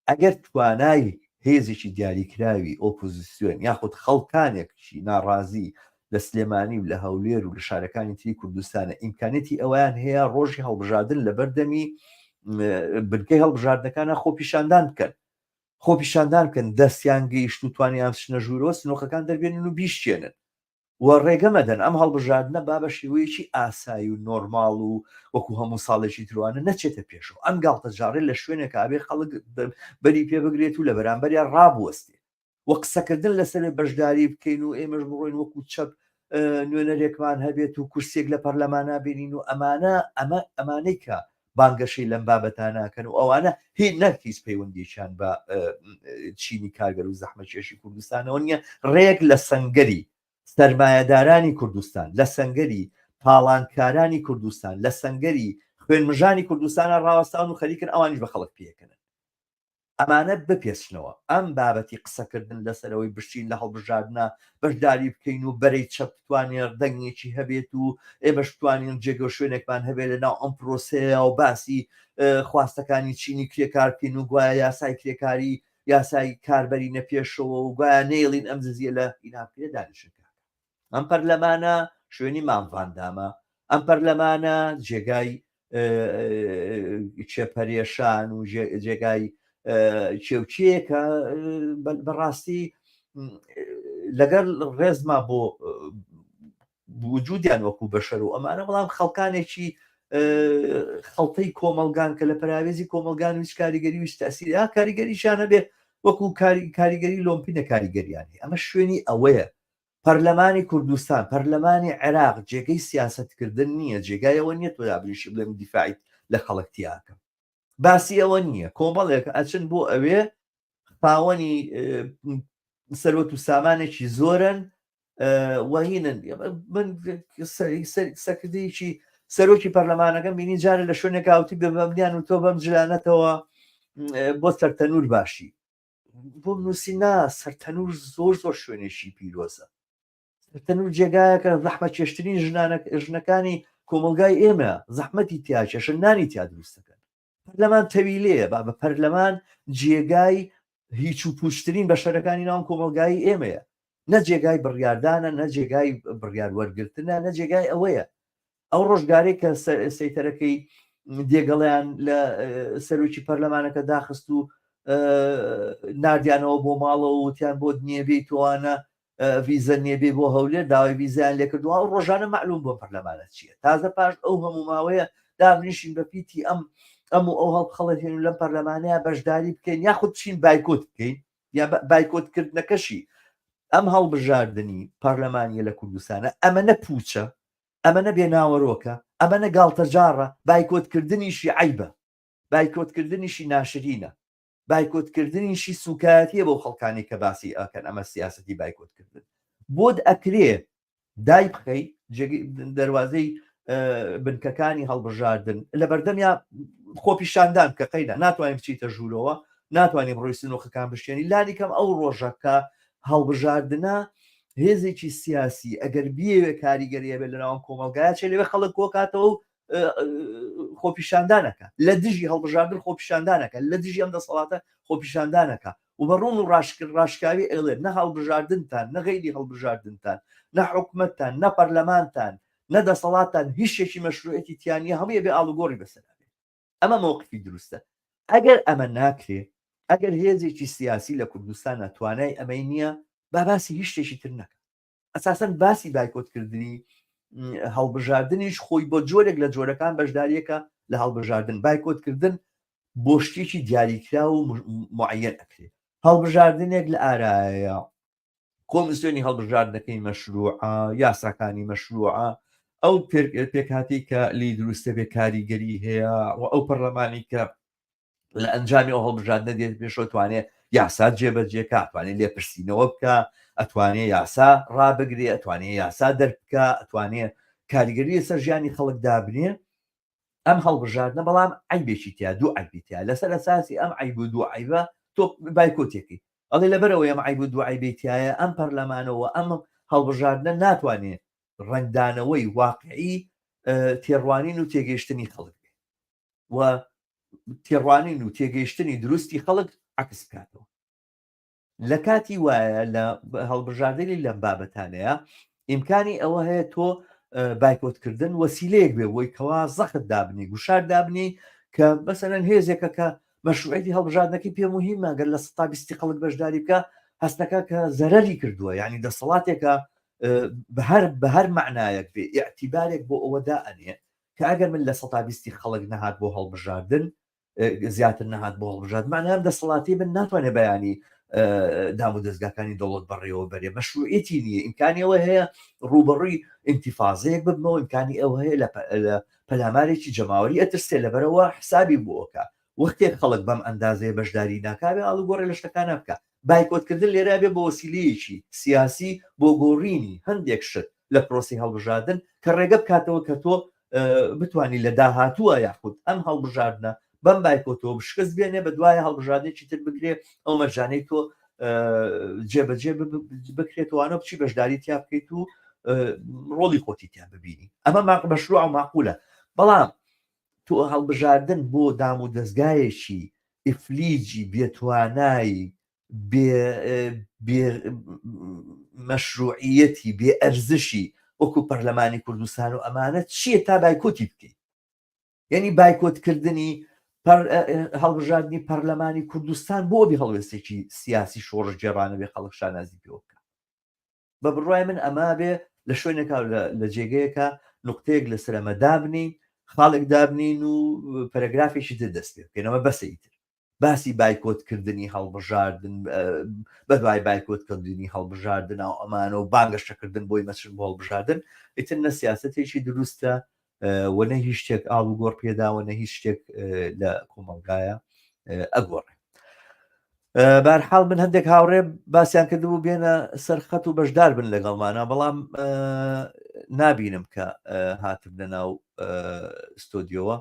ئەگەر توانای هێزێکی دیاریکراوی ئۆپۆزیسیۆن یاخود خەڵکانێکی ناڕازی لە سلێمانی و لە هەولێر و لە شارەکانی تری کوردستانە ئیمکانیەتی ئەوەیان هەیە ڕۆژی هەڵبژاردن لە بەردەمی بنکەی هەڵبژاردنەکانە خۆپیشاندان بکەن خۆپیشاندان بکەن دەستیان گەیشت و توانیان بچنە ژوورەوە سنوقەکان دەربێنن و بیشکێنن و ڕێگە مەدەن ئەم هەڵبژاردنە با بە شێوەیەکی ئاسایی و نۆرماڵ و وەکو هەموو ساڵێکی تروانە نەچێتە پێشەوە ئەم گاڵتەجاڕێ لە شوێنێک ئابێ خەڵک بەری پێ بگرێت و لە بەرامبەریان ڕابوەستێ و قسەکردن لەسەر بەشداری بکەین و ئێمەش بڕۆین وەکو چەپ نوێنەرێکمان هەبێت و کورسێک لە پەرلەمانا بینین و ئەمانە ئەمە ئەمانەی کە بانگەشەی لەم بابەتاناکەن و ئەوانە هیچ نەک هیچ پەیوەندیەکیان بە چینی کارگەر و زەحمەتکێشی کوردستانەوە نییە ڕێک لە سەنگەری سەرمایەدارانی کوردستان لە سەنگەری تاڵانکارانی کوردستان لە سەنگەری خوێنمژانی کوردستانە ڕاوەستاون و خەریکن ئەوانیش بە خەڵک پێکەنن ئەمانە بپێچنەوە. ئەم بابەتی قسەکردن لەسەر ئەوەی بشین لە هەڵبژاردنا بەشداری بکەین و بەرەی چەپ بتوانێت دەنگێکی هەبێت و ئێمەش بتوانین جێگە و شوێنێکمان هەبێت لە ناو ئەم پرۆسەیە و باسی خواستەکانی چینی کرێکار بکەین و گوایە یاسای کرێکاری یاسای کار بەرینە پێشەوە و گوایە نەیڵین ئەم دزیە لە ئینا بکرێت دانیشن کاکە. ئەم پەرلەمانە شوێنی مام ڤاندامە ئەم پەرلەمانە جێگای کێ پەرێشان و جێگای کێوچەیەکە بەڕاستی لەگەڵ ڕێزما بۆ وجودیان وەکو بەشەر و ئەمانە بەڵام خەڵکانێکی خەڵتەی کۆمەلگان کە لە پەراوێزی کۆمەلگان هیچ کاریگەری ویست تەسیر یا کاریگەریشیان هەبێ وەکو کاریگەری لۆمپینە کاریگەریان هەیە ئەمە شوێنی ئەوەیە پەرلەمانی کوردستان، پەرلەمانی عێراق جێگەی سیاسەتکردن نییە، جێگای ئەوە نییە تۆ دابنیشی بڵێ من دیفاعی لە خەڵک تیاکەم. باسی ئەوە نییە. کۆمەڵێک ئەچن بۆ ئەوێ خاوەنی سەروەت و سامانێکی زۆرن وهینن من سەرکردەیەکی سەرۆکی پەرلەمانەکەم بینی جارە لە شوێنێک ئاوتی بە بەمنیان و تۆ بەم جلانەتەوە بۆ سەرتەنور باشی بۆم نووسی نا سەرتەنور زۆر زۆر شوێنێکی پیرۆزە سەرتەنور جێگایەکە زەحمە کێشترین ژنانە ژنەکانی کۆمەلگای ئێمە زەحمەتی تیاکێشن نانی تیا دروستەکەن پەرلەمان تەویلەیە با بە پەرلەمان جێگای هیچ و پوچترین بەشەرەکانی ناو کۆمەلگای ئێمەیە نە جێگای بڕیاردانە نە جێگای بڕیار وەرگرتنە نە جێگای ئەوەیە ئەو ڕۆژگارێک کە سەیتەرەکەی دێگەڵیان لە سەرۆکی پەرلەمانەکە داخست و نردیانەوە بۆ ماڵەوە وتیان بۆ نییە بێ تۆوانە ڤیزە نییە بێ بۆ هەولێر داوای ویزیان لێکردووە ئەو ڕۆژانە معلوم بۆ پەرلەمانە چییە تازە پاش ئەو هەموو ماوەیە دابنیشین بە پیتی ئەم ئەم و ئەو هەڵبخەڵەتێن و لەم پەرلەمانەیە بەشداری بکەین یاخود بچین بایکۆت بکەین یا بایکۆتکردنەکەشی ئەم هەڵبژاردنی پەرلەمانیە لە کوردستانە ئەمە نە پوچە ئەمە نە بێناوەرۆکە ئەمە نە گاڵتەجاڕە بایکۆتکردنیشی عیبە بایکۆتکردنیشی ناشرینە بایکۆتکردنیشی سوکایەتیە بۆ خەڵکانی کە باسی ئەکەن ئەمە سیاستی بایکۆتکردن بۆت ئەکرێ دای بخەی دەواازەی بنکەکانی هەڵبژاردن لە بەردەمیا خۆپیشاندان کە قەیدا ناتوانین بچیتە ژوورەوە ناتوانین ڕۆی سنوخەکان بشێنی لانی کەم ئەو ڕۆژەکە هەڵبژاردنە هێزێکی سیاسی ئەگەر بیەوێ کاریگەریە بێت لە ناوم کۆمەلگایە چێ لەوێ خەڵک کۆکاتەوە و خۆپیشاندانەکە لە دژی هەڵبژاردن خۆپیشاندانەکە لە دژی ئەم دەسەڵاتە خۆپیشاندانەکە و بە ڕوون و ڕاشکرد ڕاشکاوی ئەڵێ نە هەڵبژاردنتان نە غەیری هەڵبژاردنتان نە حکومەتتان نە پەرلەمانتان نە دەسەڵاتتان هیچ شتێکی مەشروعیەتی تیا نییە هەمووی ئەبێ ئاڵوگۆڕی بەسەرا بێ ئەمە مەوقفی دروستە ئەگەر ئەمە ناکرێ ئەگەر هێزێکی سیاسی لە کوردستانە توانای ئەمەی نییە با باسی هیچ شتێکی تر نەکە ئەساسەن باسی بایکۆتکردنی هەڵبژاردنیش خۆی بۆ جۆرێک لە جۆرەکان بەشداریەکە لە هەڵبژاردن بایکۆتکردن بۆ شتێکی دیاریکرا و معەن ئەکرێ هەڵبژاردنێک لە ئارایە کۆمیسیۆنی هەڵبژاردنەکەی مەشروعە یاساکانی مەشروعە ئەو پێکهاتەی کە لی دروستە بێ کاریگەری هەیە و ئەو پەرلەمانی کە لە ئەنجامی ئەو هەڵبژاردنە دێت پێشەوە توانێ یاسا جێبەجێ کا ئەتوانێ لێپرسینەوە بکە ئەتوانێ یاسا ڕابگرێ ئەتوانێ یاسا دەربکە ئەتوانێ کاریگەری لەسەر ژیانی خەڵک دابنێ ئەم هەڵبژاردنە بەڵام عیبێکی تیا دوو عیبی تیا لەسەر ئەساسی ئەم عیب و دوو عیبە تۆ بایکۆتێکی ئەڵێ لەبەرەوەی ئەم عیب و دوو عیبی تایە ئەم پەرلەمانەوە ئەم هەڵبژاردنە ناتوانێ ڕەنگدانەوەی واقعی تێڕوانین و تێگەیشتنی خەڵک بێ و تێڕوانین و تێگەیشتنی دروستی خەڵک عکس بکاتەوە لە کاتی وایە لە هەڵبژاردنی لەم بابەتانەیە. ئیمکانی ئەوە هەیە تۆ بایکۆتکردن وەسیلەیەک بێ بۆی کەوا زەخت دابنی گوشار دابنی کە مەسەلەن هێزێکە کە مەشروعیەتی هەڵبژاردنەکەی پێ مهمە گەر لە سەتا بیستی خەڵک بەشداری بکە هەستەکە کە زەرەری کردووە یعنی دەسەڵاتێکە بە هەر بە هەر معنایەک بێ ئیعتیبارێک بۆ ئەوە دائەنێ کە ئەگەر من لە سەتا بیستی خەڵک نەهات بۆ هەڵبژاردن زیاتر نەهات بۆ هەڵبژارد معنی ئەم دەسەڵاتی من ناتوانێت بەیانی دام و دەستگاکانی دەوڵەت بەڕێوە بەرێ مەشروعیەتی نییە ئیمکانی ئەوە هەیە ڕوبەڕووی ئینتیفازەیەک ببمەوە ئیمکانی ئەوە هەیە لە پەلامارێکی جەماوەری ئەترسێ لەبەرەوە حسابی بۆکە وەختێک خەڵک بەم ئەندازەیە بەشداری ناکاوێ ئاڵوگۆڕێ لە شتەکانە بکە بایکۆتکردن لێرە بێ بە وەسیلەیەکی سیاسی بۆ گۆڕینی هەندێک شت لە پرۆسی هەڵبژاردن کە ڕێگە بکاتەوە کە تۆ بتانی لە داهاتووە یاخود ئەم هەڵبژاردنە بەم بایکۆتەوە شکست بێنێ بە دوایە هەڵبژاردنێکی تر بکرێ ئەو مەرجانەی تۆ جێبەجێ بکرێتوانە بچی بەشداری تیا بکەیت و ڕۆڵی خۆتی تیا ببینی ئەمە ماق مەشروع و ماقولە بەڵام تۆ هەڵبژاردن بۆ دام و دەستگایەکی ئیفلیجی بێتوانای بێ بێ مەشروعیەتی بێ ئەرزشی وەکو پەرلەمانی کوردستان و ئەمانە چییە تا بایکۆتی بکەیت یعنی بایکۆتکردنی هەڵبژاردنی پەرلەمانی کوردستان بۆ بێ هەڵوێستێکی سیاسی شۆڕشگێڕانە بێ خەڵک شانازی پێوە بکە بە بڕوای من ئەمە بێ لە شوێنێکا لە جێگەیەکە نقطەیەک لەسەر ئەمە دابنین خاڵێک دابنین و پەرەگرافێکی تر دەست پێ بکەینەوە بەسە ئیتر باسی بایکۆتکردنی هەڵبژاردن بەدوای بایکۆتکردنی هەڵبژاردن و ئەمانە و بانگەشەکردن بۆی مەچن بۆ هەڵبژاردن ئیتر نە سیاستێکی دروستە و نە هیچ شتێک ئاڵوگۆڕ پێداوە نە هیچ شتێک لە کۆمەڵگایە ئەگۆڕێ بارحاڵ من هەندێک هاوڕێ باسییان کردبوو بێنە سەرخەت و بەشدار بن لەگەڵمانە بەڵام نابینم کە هاتبنە ناو ستۆدیۆوە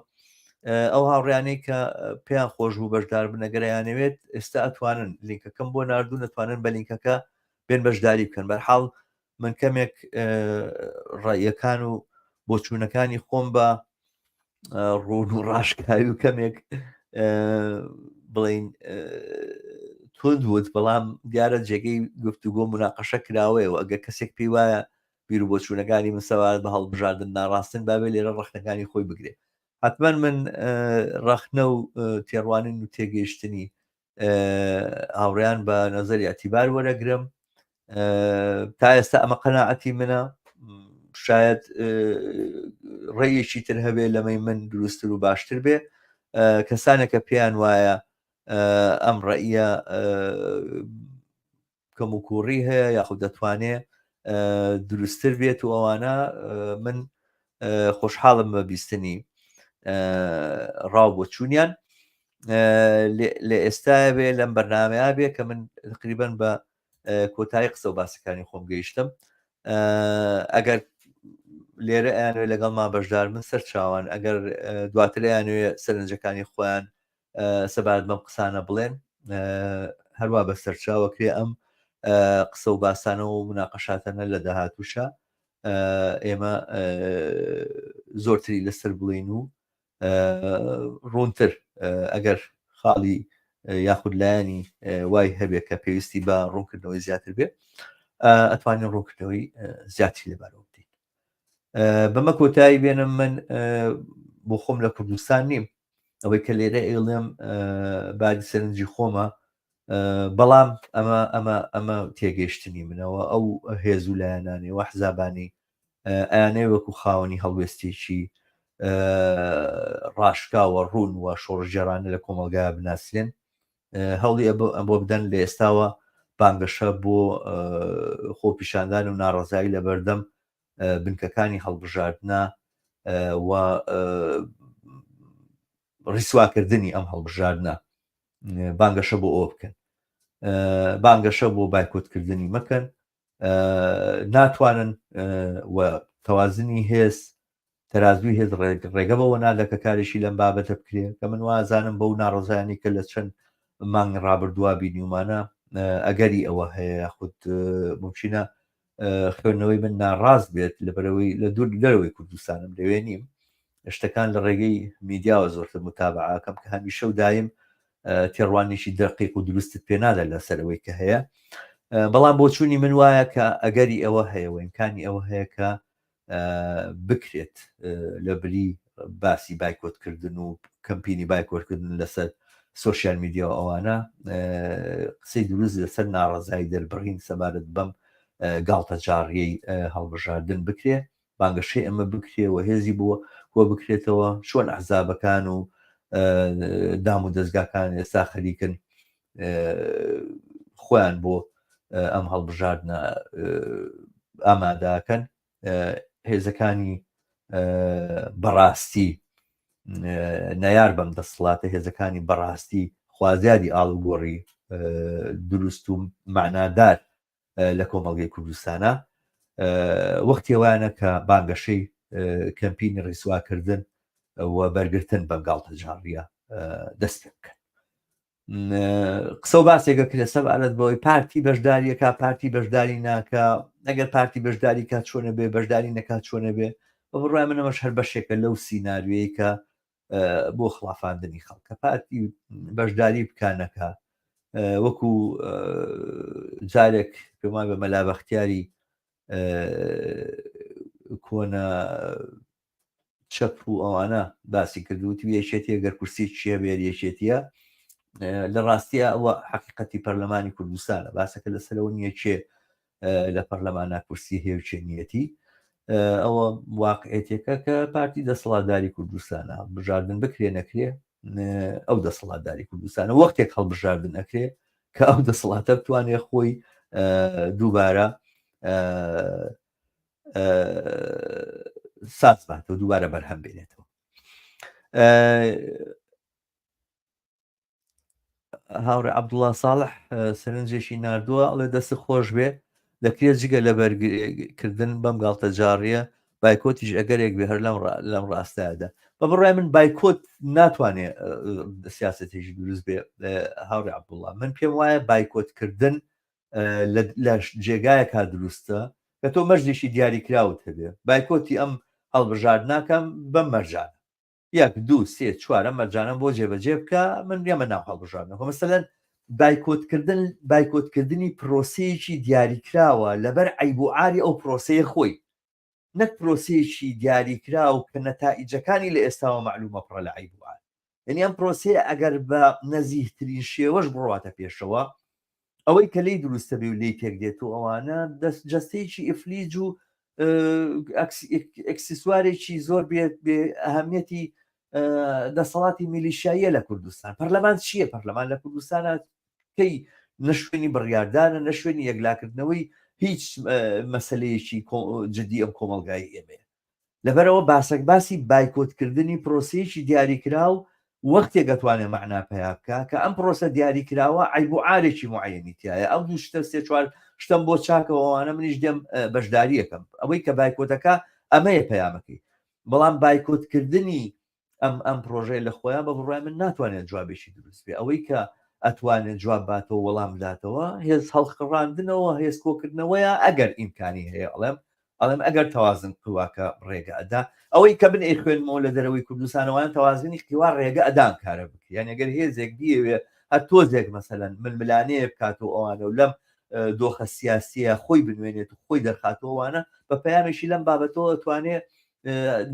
ئەو هاوڕیانەی کە پێیان خۆش بوو بەشدار بن ئەگەر ئەیانەوێت ئێستا ئەتوانن لینکەکەم بۆ ناردوون ئەتوانن بە لینکەکە بێن بەشداری بکەن بەرحاڵ من کەمێک ڕایەکان و بۆچوونەکانی خۆم بە ڕوون و ڕاشکاوی و کەمێک بڵین توند وت بەڵام دیارە جێگەی گفتوگۆ مناقەشە کراوەیەوە ئەگەر کەسێک پێی وایە بیر و بۆچوونەکانی من سەبارەت بە هەڵبژاردن ناڕاستن باێ لێرە ڕەخنەکانی خۆی بگرێ حتمما من ڕەخنە و تێڕوانین و تێگەیشتنی هاوڕیان بە نەزەری ئەتیبار وەرەگرم تا ئێستا ئەمە قەناعەتی منە شاید ڕێیەکی تر هەبێ لەمەی من دروستتر و باشتر بێ کەسانێکە پێیان وایە ئەم ڕەئیە کەموکوڕی هەیە یاخود دەتوانێ دروستتر بێت و ئەوانە من خۆشحاڵم بە بیستنی ڕاو بۆ چوونیان لە ئێستاە بێ لەم بەرنمەیە بێ کە من تقریبن بە کۆتایی قسە و باسەکانی خۆم گەیشتم ئەگەر لێرە ئەیانوێ لەگەڵما بەشدار من سەر چاوان ئەگەر دواتر ئەیانوێ سەرنجەکانی خۆیان سەبارەت بەم قسانە بڵێن هەروە بە سەرچاوە کرێ ئەم قسە و باسانە و مناقەشاتانە لە داهاتوشە ئێمە زۆرتری لەسەر بڵین و ڕوونتر ئەگەر خاڵی یاخود لایەنی وای هەبێت کە پێویستی بە ڕوونکردنەوەی زیاتر بێ ئەتوانین ڕوونکردنەوەی زیاتری لەبارەوە بدەین بەمە کۆتایی بێنم من بۆ خۆم لە کوردستان نیم ئەوەی کە لێرە ئێڵێم باری سەرنجی خۆمە بەڵام ئەمە ئەمە ئەمە تێگەیشتنی منەوە ئەو هێز و لایەنانی و حزابانی ئەیانەوێ وەکو خاوەنی هەڵوێستێکی ڕاشکاوە ڕوون و شۆڕشگێڕانە لە کۆمەڵگا بناسرێن هەوڵی ئەمە بدەن لە ئێستاوە بانگەشە بۆ خۆپیشاندان و ناڕەزایی لە بەردەم بنکەکانی هەڵبژاردنە و ڕیسواکردنی ئەم هەڵبژاردنە بانگەشە بۆ ئەوە بکەن بانگەشە بۆ بایکۆتکردنی مەکەن ناتوانن و تەوازنی هێز تەرازوی هێز ڕێگە بەوە نادا کە کارێکی لەم بابەتە بکرێ کە من وازانم بەو ناڕزایانی کە لە چەند مانگ ڕابردووە بینیومانە ئەگەری ئەوە هەیە یاخود ممکنە خوێندنەوەی من ناڕاست بێت لەبەرەوەی لە دوور دەرەوەی کوردستانم لەوێ نیم شتەکان لە ڕێگەی میدیاوە زۆرتر متابعاکەم کە هەمیشە و دایم تێڕوانێکی دەقیق و دروستت پێ نادا لەسەر ئەوەی کە هەیە. بەڵام بۆچوونی من وایە کە ئەگەری ئەوە هەیە و ئیمکانی ئەوە هەیە کە بکرێت لە بری باسی بایکۆتکردن و کەمپینی بایکۆتکردن لەسەر سۆشیال میدیا و ئەوانە قسەی دروست لەسەر ناڕەزایی دەربڕین سەبارەت بەم گاڵتەجاڕیەی هەڵبژاردن بکرێ بانگەشەی ئەمە بکرێ و هێزی بۆ کۆ بکرێتەوە چۆن ئەحزابەکان و دام و دەستگاکان ئێستا خەریکن خۆیان بۆ ئەم هەڵبژاردنە ئامادەکەن هێزەکانی بەڕاستی نەیار بەم دەسەڵاتە هێزەکانی بەڕاستی خوازیاری ئاڵوگۆڕی دروست و معنادار لە کۆمەڵگەی کوردستانە وەختی وایانە کە بانگەشەی کەمپینی ڕیسواکردن و بەرگرتن بەم گاڵتەجاڕیە دەست پێ بکەن. قسە و باسێکە کرێ سەبارەت بەوەی پارتی بەشداریەکە پارتی بەشداری ناکە ئەگەر پارتی بەشداری کا چۆنە بێ بەشداری نەکا چۆنە بێ بە بڕای منەمەش هەر بەشێکە لەو سیناریۆیە کە بۆ خڵافاندنی خەڵکە پارتی بەشداری بکە نەکا وەکو جارێک پێمان بە مەلا بەختیاری کۆنە چەپ و ئەوانە باسی کرد وتی یەکێتیە گەر کورسی چیە بێر یەکێتیە لە ڕاستیە ئەوە حقیقەتی پەرلەمانی کوردستانە باسەکە لەسەرەوە نییە کێ لە پەرلەمانا کورسی هەیە و کێ نیەتی ئەوە واقعێتێکە کە پارتی دەسەڵاتداری کوردستانە بژاردن بکرێ نەکرێ ئەو دەسەڵاتداری کوردستانە وەختێک هەڵبژاردن ئەکرێ کە ئەو دەسەڵاتە بتوانێ خۆی دووبارە ساز باتەوە دووبارە بەرهەم بێنێتەوە. هاوڕێ عەبدوڵا ساڵح سەرنجێکی ناردووە ئەڵێ دەست خۆش بێ دەکرێت جگە لە بەرگکردن بەم گاڵتەجاڕیە بایکۆتیش ئەگەرێک بێ هەر لەم لەم ڕاستایەدا بە بڕای من بایکۆت ناتوانێت سیاستێکی دروست بێ هاوڕێ عەبدوڵا من پێم وایە بایکۆتکردن لە جێگایەکا دروستە کە تۆ مەرجێکی دیاریکراوت هەبێ بایکۆتی ئەم هەڵبژارد ناکەم بەم مەرجانە یەک دوو سێ چوار ئەم مەرجانەم بۆ جێبەجێ بکە من بێمە ناو هەڵبژاردنەوە مەسەلەن بایکۆتکردن بایکۆتکردنی پرۆسەیەکی دیاریکراوە لەبەر عەیب و عاری ئەو پرۆسەیە خۆی نەک پرۆسەیەکی دیاریکراو کە نەتائیجەکانی لە ئێستاوە مەعلومە پڕە لە عەیب و عار یعنی ئەم پرۆسەیە ئەگەر بە نەزیهترین شێوەش بڕواتە پێشەوە ئەوەی کە لێی دروستە بێ و لێی پێک دێت و ئەوانە دەست جەستەیەکی ئیفلیج و ئەکسیسوارێکی زۆر بێ ئەهمیەتی دەسەڵاتی میلیشیاییە لە کوردستان پەرلەمان چییە پەرلەمان لە کوردستانە کەی نە شوێنی بڕیاردانە نە شوێنی یەکلاکردنەوەی هیچ مەسلەیەکی جدی ئەم کۆمەلگای ئێمەیە لەبەرئەوە باسەک باسی بایکۆتکردنی پرۆسەیەکی دیاریکراو وەختێک ئەتوانێ مەعنا پەیا بکا کە ئەم پرۆسە دیاریکراوە عەیب و عارێکی موعەیەنی تیایە ئەو دوو شتە سێ چوار شتەم بۆ چاکەوە ئەوانە منیش دێم بەشداریەکەم ئەوەی کە بایکۆتەکە ئەمەیە پەیامەکەی بەڵام بایکۆتکردنی ئەم ئەم پرۆژەیە لە خۆیان بە بڕای من ناتوانێت جوابێکی دروست بێ ئەوەی کە ئەتوانێت جواب باتەوە وەڵام بداتەوە هێز هەڵخڕاندنەوە هێز کۆکردنەوەیە ئەگەر ئیمکانی هەیە ئەڵێم ئەڵێم ئەگەر تەوازن قیواکە ڕێگە ئەدا ئەوەی کە من ئەیخوێنمەوە لە دەرەوەی کوردستانەوەیان تەوازنی قیوا ڕێگە ئەدان کارە بکرێ یان ئەگەر هێزێک بیەوێ هەر تۆزێک مەسەلەن ململانێ بکات و ئەوانە و لەم دۆخە سیاسیە خۆی بنوێنێت و خۆی دەرخاتەوە ئەوانە بە پەیامێکی لەم بابەتەوە توانێ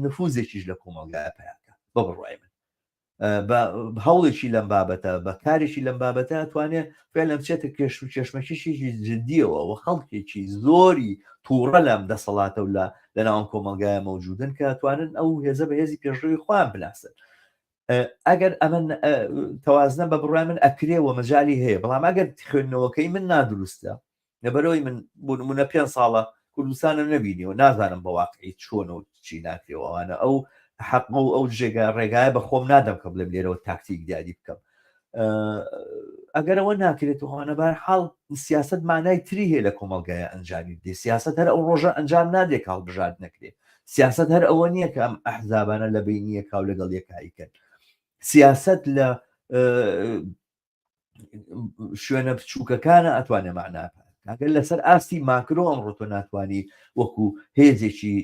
نفوزێکیش لە کۆمەڵگایە پەیاکە بە بڕوای من بە هەوڵێکی لەم بابەتە بە کارێکی لەم بابەتە توانێ فعلەن بچێتە کێش و کێشمەکیشێکی جدیەوە و خەڵکێکی زۆری تووڕە لەم دەسەڵاتە و لە لە ناوم کۆمەڵگایە مەوجودن کە توانن ئەو هێزە بە هێزی پێشڕەوی خۆیان بناسن ئەگەر ئەمە تەوازنە بە بڕای من ئەکرێ و مەجای هەیە بەڵام ئەگەر خوێندنەوەکەی من نادروستە لەبەرئەوەی من بۆ نمونە پێنج ساڵە کوردستانم نەبینیوە نازانم بە واقعی چۆنە و چی ناکرێ و ئەوانە ئەو حەقمە و ئەو جێگا ڕێگایە بە خۆم نادەم کە بڵێم لێرەوە تاکتیک دیاری بکەم ئەگەرەوە ناکرێت و ئەوانە بار حاڵ سیاست مانای تری هەیە لە کۆمەڵگایە ئەنجامی بدەی سیاست هەر ئەو ڕۆژە ئەنجام نادێ کە هەڵبژارد نەکرێ سیاست هەر ئەوە نییە کە ئەم ئەحزابانە لە بینیەکە و لەگەڵ یەکاییکەن سیاست لە شوێنە بچووکەکانە ئەتوانێ مەعنا ئەگەر لەسەر ئاستی ماکرۆ ئەمڕۆ تۆ ناتوانانی وەکو هێزێکی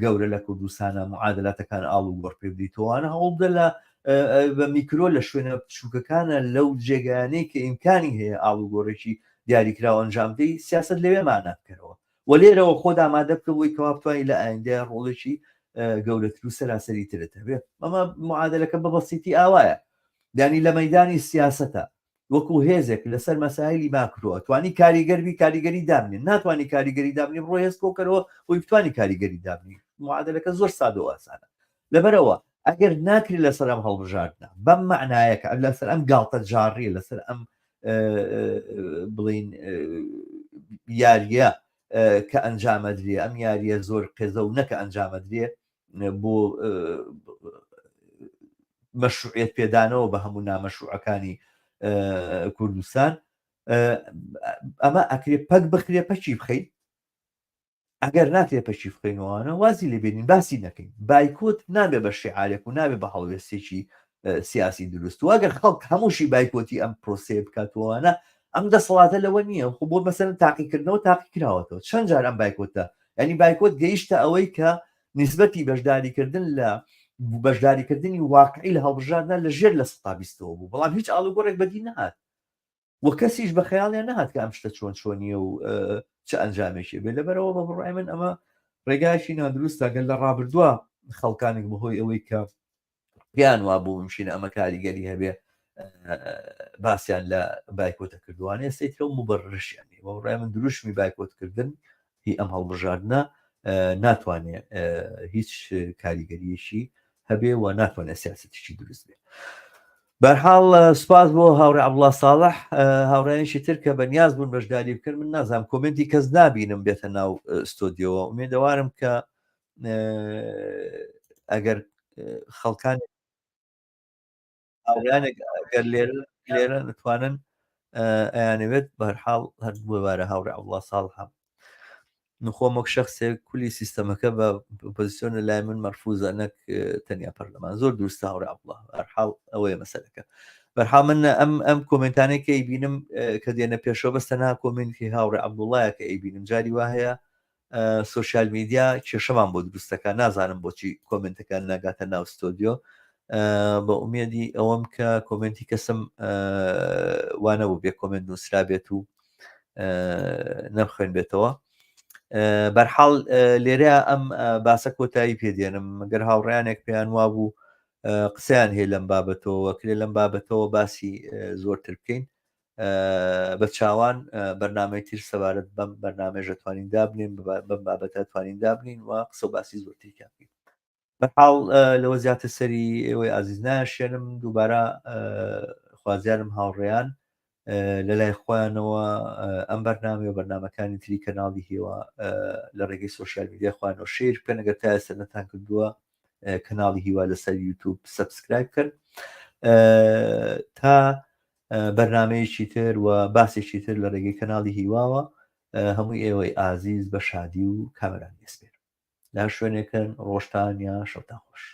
گەورە لە کوردستانە معادلاتەکان ئاڵ و گۆڕ پێ بدەیتەوەوانە هەوڵدە لە بە میکرۆ لە شوێنە بچووکەکانە لەو جێگانەی کە ئیمکانی هەیە ئاڵوگۆڕێکی دیاریکراو ئەنجام بدەی سیاسەت لەوێ مانا بکەرەوە و لێرەوە خۆت ئامادە بکە بۆی کەوا بتوانی لە ئایندەیە ڕۆڵێکی گەورەتر و سەراسەری ترت هەبێ. ئەمە معادلەکە بە بەسیتی ئاوایە. یانی لە مەیدانی سیاسەتە وەکو هێزێک لەسەر مەسایلی ماکرۆ توانی کاریگەر بی کاریگەری دابنێ ناتوانی کاریگەری دابنێ بڕۆ هێز کۆکەرەوە بۆی بتوانی کاریگەری دابنی معادلەکە زۆر سادە و ئاسانە لەبەرەوە ئەگەر ناکرێت لەسەر ئەم هەڵبژاردنە بەم مەعنایە کە لەسەر ئەم گاڵتە جاڕیە لەسەر ئەم بڵین یاریە کە ئەنجامەدرێ ئەم یاریە زۆر قێزە و نەکە ئەنجامەدرێ بۆ مەشروعیت پێدانەوە بە هەموو نامەشروعەکانی کوردستان ئەمە ئەکرێ پەک بخرێ پەکی بخەین ئەگەر ناکرێ پەکی بخەینەوەوانە وازی لێ بێنین باسی نەکەین بایکۆت نابێ بە شیعارێک و نابێ بە هەڵوێستێکی سیاسی دروست و ئەگەر خەڵک هەمووشی بایکۆتی ئەم پرۆسەیە بکاتەوەوانە ئەم دەسەڵاتە لەوە نییە خۆ بۆ مەسەلەن تاقیکردنەوە تاقیکراوەتەوە چەند جار ئەم بایکۆتە ینی بایکۆت گەیشتە ئەوەی کە نیسبەتی بەشداریکردن لە بەشداریکردنی واقعی لە هەڵبژاردنە لە ژێر لە سەتا بیستەوە بوو بەڵام هیچ ئاڵوگۆڕێک بەدی نەهات و کەسیش بە خەیاڵیان نەهات کە ئەم شتە چۆن چۆنیە و چ ئەنجامێکی بێ لەبەرەوە بە بڕای من ئەمە ڕێگایکی نادروستە گەل لە ڕابردووە خەڵکانێک بەهۆی ئەوەی کە پێیان وابوو ممکنە ئەمە کاریگەری هەبێ باسیان لە بایکۆتە کردووانە ئێستا ترە و مبەررشیان نیە بە بڕای من دروشمی بایکۆتکردن هی ئەم هەڵبژاردنە ناتوانێ هیچ کاریگەریەکی هەبێ و ناتوانێت سیاستێکی دروست بێ. بەرحاڵ سپاس بۆ هاوڕێ عەبدوڵا ساڵح هاوڕێیانێکی تر کە بەنیاز بوون بەشداری بکەن من نازانم comment ی کەس نابینم بێتە ناو ستۆدیۆوە ئومێدەوارم کە ئەگەر خەڵکان هاوڕێیانێک ئەگەر لێرە لێرە نتوانن ئەیانەوێت بەرحاڵ هەر بۆبارە هاوڕێ عەبدوڵا ساڵح من خۆم وەک شخصێک کولی سیستەمەکە بە ئۆپۆزیسیۆن لە لای من مەرفوزە نەک تەنیا پەرلەمان زۆر دروستە هاوڕێ عەبدوڵا بەرحاڵ ئەوەیە مەسەلەکە بەرحاڵ من ئەم ئەم comment انەی کە ئەیبینم کە دێنە پێشەوە بەس تەنها comment ی هاوڕێ عەبدوڵایە کە ئەیبینم جاری وا هەیە social media کێشەمان بۆ دروستەکە نازانم بۆچی comment ەکان ناگاتە ناو ستۆدیۆ بە ئومێدی ئەوەم کە comment ی کەسم وانە بوو بێ comment نووسرا بێت و نەمخوێن بێتەوە بەرحاڵ لێرە ئەم باسە کۆتایی پێدێنم گەر هاوڕیانێک پێیان وابوو قسەیان هەیە لەم بابەتەوە کرێ لەم بابەتەوە باسی زۆرتر بکەین بە چاوان بەرنامەی تر سەبارەت بەم بەرنامەیەش دەتوانین دابنێن بەم بابەتە توانین دابنین و قسە و باسی زۆرتری تیا بکەین بەرحاڵ لەوە زیاتر سەری ئێوەی ئازیز ناشێنم دووبارە خوازیارم هاوڕێیان لە لای خۆیانەوە ئەم بەرنامە و بەرنامەکانی تری کەناڵی هیوا لە ڕێگەی social media خۆیانەوە share بکەن ئەگەر تا ئێستا نەتان کردووە کەناڵی هیوا لەسەر یوتوب subscribe بکەن تا بەرنمەیەکی تر و باسێکی تر لە ڕێگەی کەناڵی هیواوە هەمووی ئێوەی ئازیز بە شادی و کامەرانی ئەسپێرم لە هەر شوێنێکن ڕۆژتان یا شەوتان خۆش.